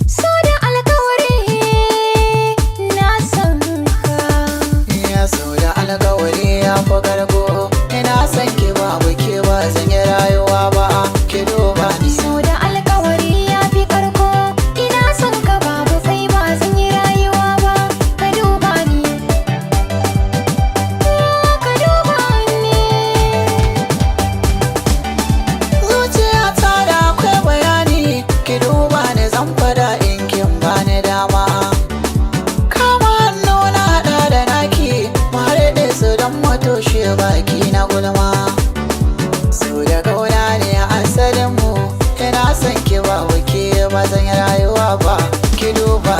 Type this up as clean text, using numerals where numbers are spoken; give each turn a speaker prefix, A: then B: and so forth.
A: So da alkawari na san ka.
B: Ya so da alkawari ya fi karko. Ina son ki, babu ke ba zan yi rayuwa ba, ki duba ni.
A: So da alkawari ya fi karko. Ina son ka, babu kai ba zan yi rayuwa ba. Ka duba ni. Ka duba ni.
B: Zuciya ta da akwai bayani, ki duba ni, zan fada in kin bani dama. Kama hannu na haɗa da naki, mu haɗe su don mu toshe baki na gulma. So da kauna ne asalin mu, ina son ki, babu ke ba zan yi rayuwa ba, ki duba.